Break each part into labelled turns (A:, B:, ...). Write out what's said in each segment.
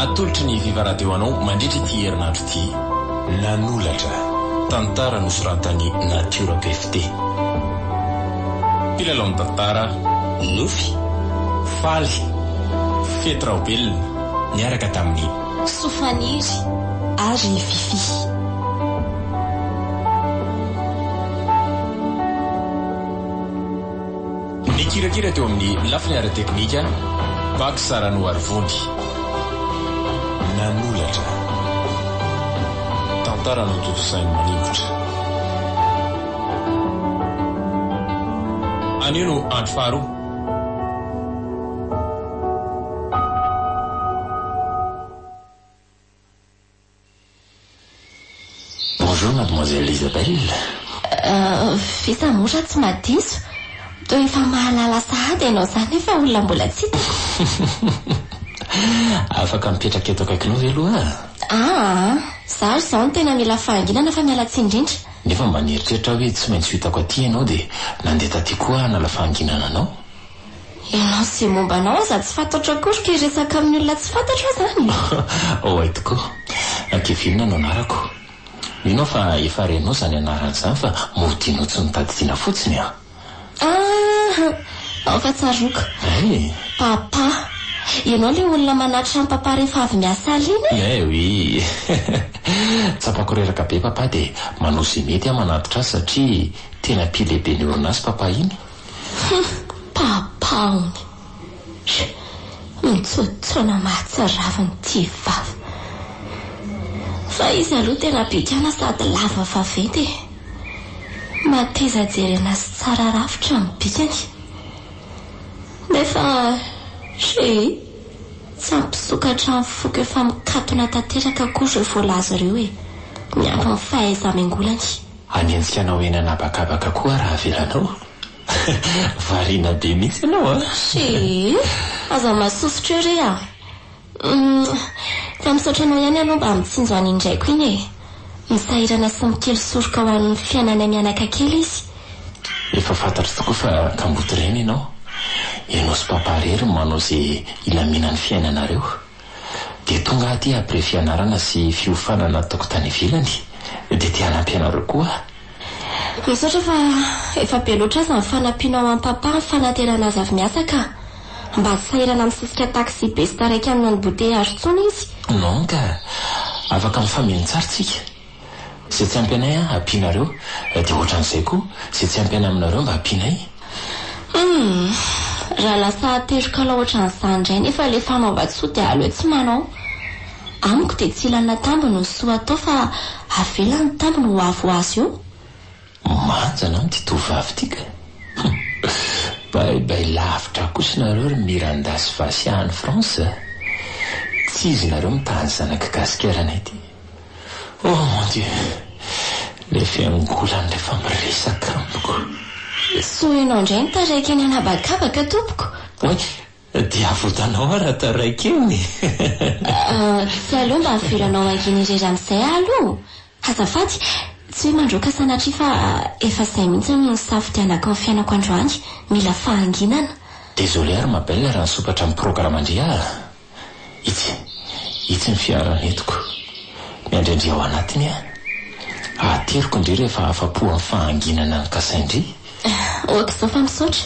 A: Atolotry ny Viva Radio anao mandritra ity herinandro ity. Nanolatra. Tantara nosoratan'i Natiora PFT. Mpilalao ny tantara, Nofy, Faly, Fety Raobelina, niaraka tamin'i.
B: Soafaniry ary Fiffi.
A: Nikirakira teo amin'ny lafiny ara-teknika, Pax Ranoarivony. Nanolatra. Tantara notontosain'i Maningotra. Anio no andro faharoa.
C: Bonjour mademoiselle Isabelle.
B: Visa moa raha tsy mahadiso. Toa efa mahalala sahady ianao izany nefa olona mbola tsy hitako.
C: Afaka mipetraka eto akaikinao ve aloha aho?
B: Aa, izaho ry izao no tena mila fahanginana fa miala tsiny indrindra.
C: Nefa mba nieritreritra aho hoe tsy maintsy ho hitako aty ianao dia nandeha taty koa aho hanala fahanginana anao.
B: Ianao sy izay momba anao aza tsy fantatro akory ka hiresaka amin'ny olona tsy fantatro aho izany e!
C: Oay tokoa. Kevin no anarako. Mino aho fa efa renao izany anarana izany fa modianao tsy notadidiana fotsiny an!
B: Ah! Ao fa tsaroako.
C: Hay!
B: Papa. Ianao ilay olona manatitra an'i Papa rehefa avy miasa alina e?
C: Eh oui! Tsapako reraka be Papa dia manao izay mety aho manatitra azy satria tena pile be ny orinasa Papa iny.
B: Hum! Papaony! Sh! Mitsotsoana mahatsiravina ity vava. Fa izy aloha tena bikàna sady lava vaventy e! Mateza jerena sy tsara rafitra ny bikany. Nefa shii! Tsy hampisokatra ny foko efa mikatona tanteraka akory ireo voalaza ireo e! Miampy ny fahaiza-miangolany.
C: Hanenjika anao eny an'habakabaka koa aho raha avelanao. Variana be mihitsy ianao an!
B: Tsia, aza masosotra eo re a! Humm, fa misaotra anao ihany aloha mba mitsinjo an'iny raiko iny e! Misahirana sy mikely soroka ho an'ny fiainanay mianaka kely izy.
C: Efa fantatro tokoa fa kamboty reny ianao. Ianao sy papa irery no manao izay hilaminan'ny fiainanareo. Dia tonga aho aty après fianarana sy fiofanana nataoko tany ivelany dia te hanampy anareo koa aho.
B: Misaotra fa efa be loatra aza ny fanampianao an'i Papa ny fanaterana azy avy miasa ka. Mba tsy sahirana misisika taxi be sy taraiky amin'ny embouteillage intsony izy.
C: Non ka. Afaka mifameno tsara tsika. Izay tsy ampy anay ampianareo, dia ohatran'izay koa, izay tsy ampy anay aminareo mba ampianay.
B: Humm! Raha lasa aterokala ohatran'izany indray nefa ilay fanaovan-tsoa dia aleo tsy manao. Amiko dia tsy ilana tambiny ny soa atao fa avela ny tambiny ho avy ho azy eo.
C: Manja anao ity tovovavy ity ka! Hum! Bay bay lavitra kosa nareo ry Miranda sy Vasia any France a! Tsy izy nareo mitaha ny zanak'i Gasikaranay ity. Oh mon Dieu! Ilay fiangolany rehefa miresaka amiko.
B: Soa ianao indray no taraiky eny an'habakabaka tompoko.
C: Oay! Dia avotanao aho raha taraiky eny e!
B: Tsy aleo mba avelanao hangina irery amin'izay aho aloha? Azafady, tsy hoe mandroaka sanatria fa efa izay mihitsy no nisafidianako ny fiainako androany, mila fahanginana.
C: Désolé ary ma belle raha nisompatra amin'ny programme-ndry aho. Itsy, itsy ny fiara nentiko. Miandry an-dry ao anatiny aho. Ateriko ndry rehefa afa-po amin'ny fahanginana ny kasain-dry.
B: Ok izao fa misaotra.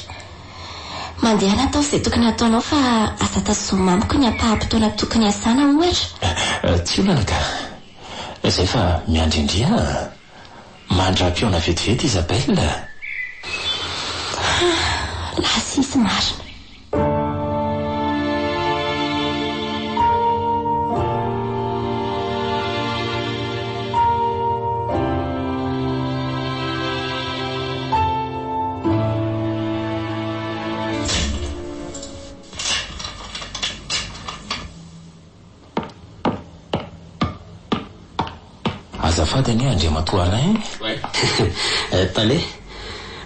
B: Mandehana ataovy izay tokony hataonao fa aza tazomina amiko ny ampaham-potoana tokony hiasana ohatra.
C: Tsy olana ka. Izay fa miandry an-dry aho. Mandra-pihaona vetivety Isabelle.
B: Ha, lasa izy marina.
C: Azafady anie Andriamatoa Alain
D: e. Tale,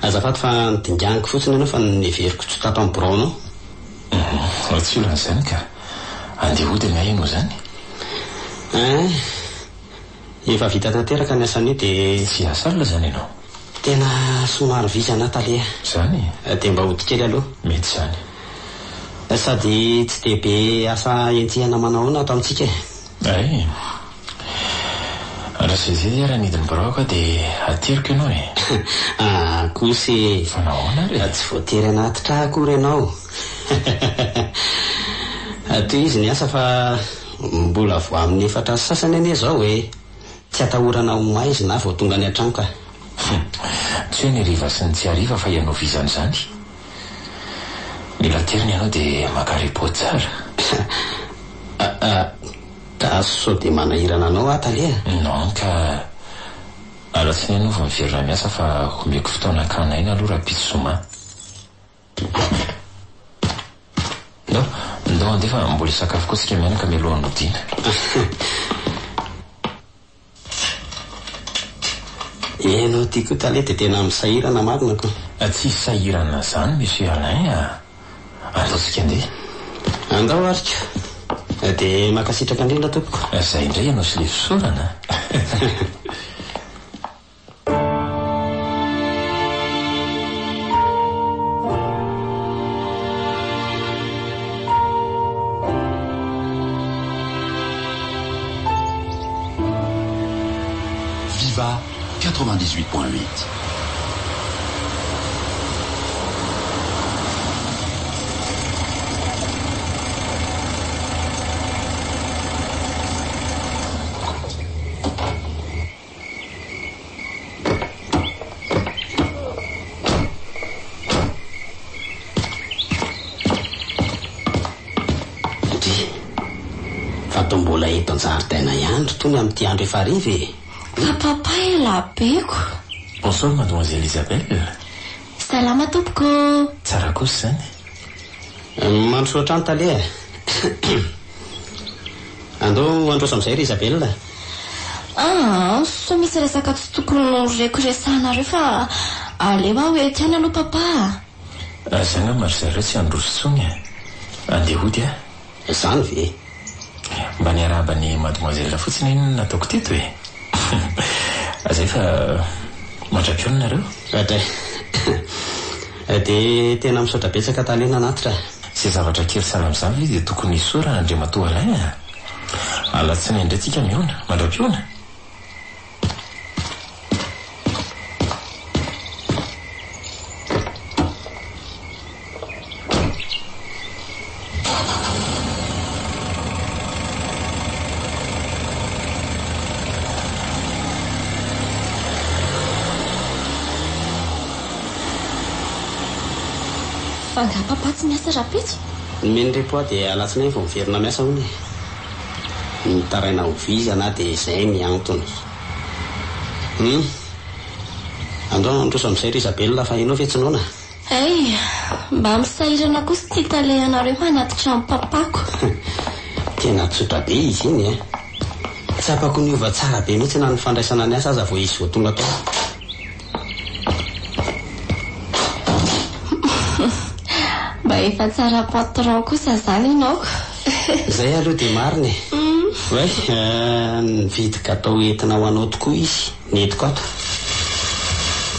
D: azafady fa nodinganiko fotsiny ianao fa neveriko tsy tato amin'ny biraonao.
C: Humm, tsy olana izany ka. Andeha hody angaha ianao izany?
D: Hein, efa vita tanteraka ny asa anio dia.
C: Tsy hiasa alina izany ianao?
D: Tena somary vizana aho Tale a.
C: Izany
D: e? Dia mba hody kely aloha.
C: Mety izany.
D: Sady tsy dia be asa enjehina manao ahoana ato amintsika e.
C: Hay. Andraso vetivety ary hanidy ny biraoko aho dia ateriko ianao e.
D: Ah kosa e.
C: Fa nahoana ary e?
D: Tsy voatery hanatitra ahy akory ianao. Tohizo ny asa fa mbola vao amin'ny efatra sy sasany anie izao e. Tsy atahorana ho maizina aho vao tonga any an-trano ka.
C: Hum. Tsy hoe ny hariva sy ny tsy hariva fa ianao vizana izany. Mila aterina ianao dia maka repos tsara.
D: Ah, ka sao dia manahirana anao aho tale a?
C: Non ka. Alatsinainy ianao vao miverina miasa fa omeko fotoana hakana aina aloha rahampitso zoma. Ndao, ndao handeha fa mbola hisakafo koa tsika mianaka mialohan'ny hodiana.
D: Ianao ity koa tale dia tena misahirana marina ko.
C: Tsy sahirana zany Monsieur Alain a! Andao tsika andeha.
D: Andao ary ko. Dia mankasitraka indrindra tompoko.
C: Zay indray ianao sy le fisaorana a!
E: Viva 98.8.
D: Ndry! Fa toa mbola eto an-jaridaina ihany ry Tony amin'ity andro efa hariva e!
B: Ka papa elah beko.
C: Bonsoir mademoiselle Isabelle.
B: Salama tompoko ô!
C: Tsara kosa izany.
D: Mandrosoa hatrany tale a! Andao handroso amin'izay ry Isabelle a!
B: Aa, sao misy resaka tsy tokony ho reko resahanareo fa aleo aho eto ihany aloha papa
C: a! Za angamba ry zareo tsy handroso intsony e! Andeha hody aho.
D: Izany ve?
C: Mba niarahaba an'i mademoiselle fotsiny anie no nataoko teto e! Zay fa mandra-pihaona nareo.
D: Dray. Dia tena misaotra betsaka tale nanatitra.
C: Izay zavatra kely sahala amin'izany ve dia tokony hisaorana Andriamatoa Alain a! Alatsinainy indray tsika mihaona. Mandra-pihaona!
B: Fa angaha papa tsy miasa rahampitso?
D: Nomeny repos aho dia alatsinainy vao miverina miasa hono e. Mitaraina ho vizana aho dia izay ny antony. Hum. Andao handroso amin'izay ry Isabelle fa ianao ve tsy noana?
B: Hay! Mba misahirana kosa ity talehanareo manatitra ny papako.
D: Tena tsotra be izy iny eh. Tsapako niova tsara be mihitsy na ny fandraisana ny asa aza vao izy vao tonga tao.
B: Mba efa tsara patron kosa zany ianao ko.
D: Zay aloha dia marina e. Oay, nividy gateau entina ho anao tokoa izy, nentiko ato.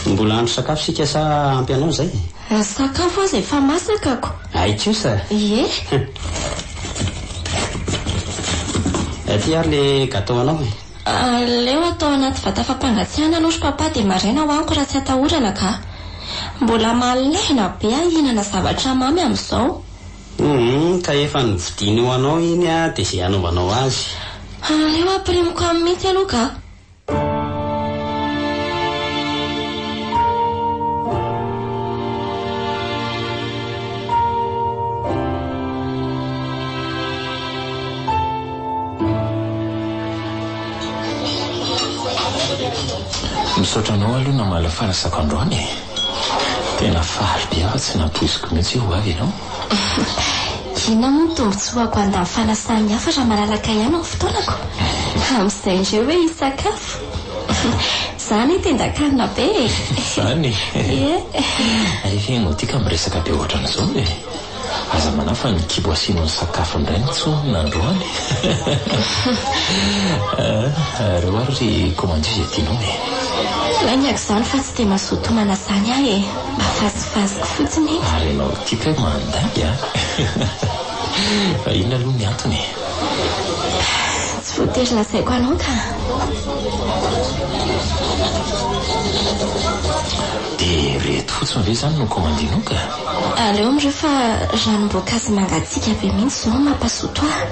D: Mbola hahandro sakafo isika sa ampy anao izay?
B: Ny sakafo aza efa masaka ko.
D: Hay kosa.
B: Ie.
D: Aty ary le gateau anao e.
B: Aleo atao anaty vata fampangatsiahana aloha ry papa dia maraina hohaniko raha tsy atahorana ka. Mbola malaina be aho hihinana zavatra mamy amin'izao.
D: Humm ka efa novidiany ho anao iny dia izay hanaovanao azy.
B: Aleo ampirimiko any mihitsy aloha ka.
C: Misaotra anao aloha namaly ny fanasako androany e. Tena faly be aho fa tsy nampoiziko mihitsy hoe ho avy ianao.
B: Inona moa ny tombontsoako handany fanasan'ny hafa raha malalaka ihany ny fotoanako? Amin'izay indray hoe hisakafo. Izany tendan-kanina be e!
C: Izany e!
B: Ie.
C: Hay ve ianao ity ka miresaka be ohatran'izao e? Aza manahy fa ny kibo asianao ny sakafo indray no tsonina androany. Ireo ary ry komandio izay tianao e!
B: Laingako izany fa tsy dia mazoto homana izany aho e. Mba fazifaziko fotsiny e.
C: Ary ianao ity kay mandainga a! Fa inona aloha ny antony e?
B: Tsy voatery lazaiko anao ka.
C: Dia ireto fotsiny ve izany no kaomandinao ka?
B: Aleo amin'ireo fa ranom-boankazo mangatsiaka be mihitsy izao no mampazoto ahy.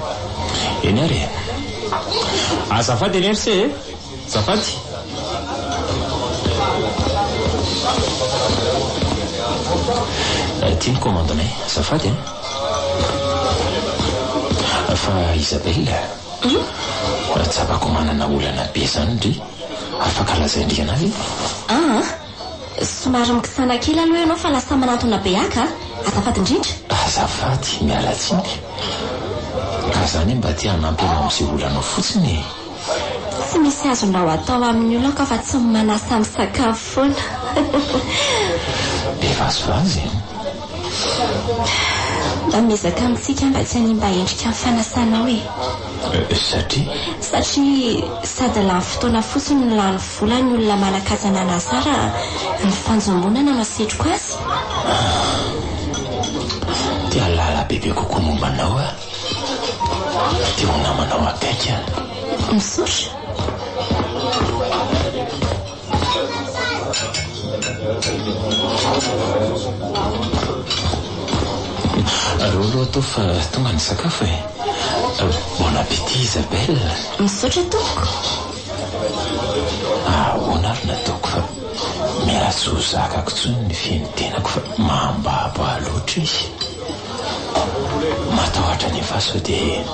C: Eny ary e. Azafady anie ry se e! Azafady. Ity ny kaomandinay. Azafady a. Fa Isabelle, tsapako manana olana be izany ndry. Afaka lazain-dry anah ve?
B: Aa! Somary mikisana kely aloha ianao fa lasa manantona be ahy ka! Azafady indrindra!
C: Azafady, miala tsiny. Ka za anie mba te hanampy anao amin'izay olanao fotsiny e!
B: Tsy misy azonao atao amin'ny olako afa-tsy ny manasa misakafo foana.
C: Be vazivazy e!
B: Mba miezaka amintsika mba tsy hanimba endrika ny fanasanao e!
C: Satria?
B: Satria sady lany fotoana fotsiny no lany vola ny olona manan-kaja nanasa raha ny fanjombonana no asetriko azy.
C: Te hahalala bebe kokoa momba anao aho. Te ho namanao akaiky aho.
B: Misaotra.
C: Aleo aloha atao fa tonga ny sakafo e. Bon appétit Isabelle.
B: Misaotra tompoko.
C: Ahoana ary nataoko fa miha tsy ho zakako intsony ny feno tenako fa mambabo ahy loatra izy. Matahotra anefa aho sao dia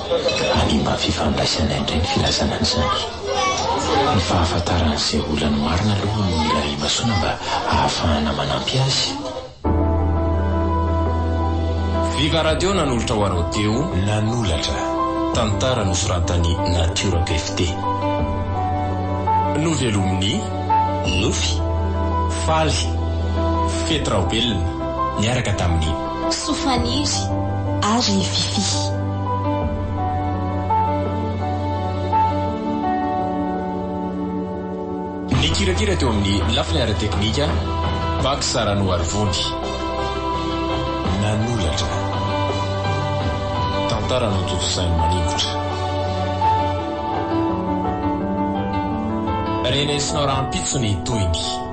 C: hanimba ny fifandraisanay indray ny filazana an'izany. Ny fahafantarana izay olany marina aloha no mila imasoana mba hahafahana manampy azy.
A: Viva Radio nanolotra ho anao teo. Nanolatra. Tantara nosoratan'i Natiora PFT. Novelomin'i. Nofy. Faly. Fety Raobelina. Niaraka tamin'i.
B: Soafaniry ary Fiffi.
A: Nikirakira teo amin'ny lafiny ara-teknika, Pax Ranoarivony.
C: Nanolatra.
A: Tantara notontosain'i Maningotra. Renesinao rahampitso ny tohiny.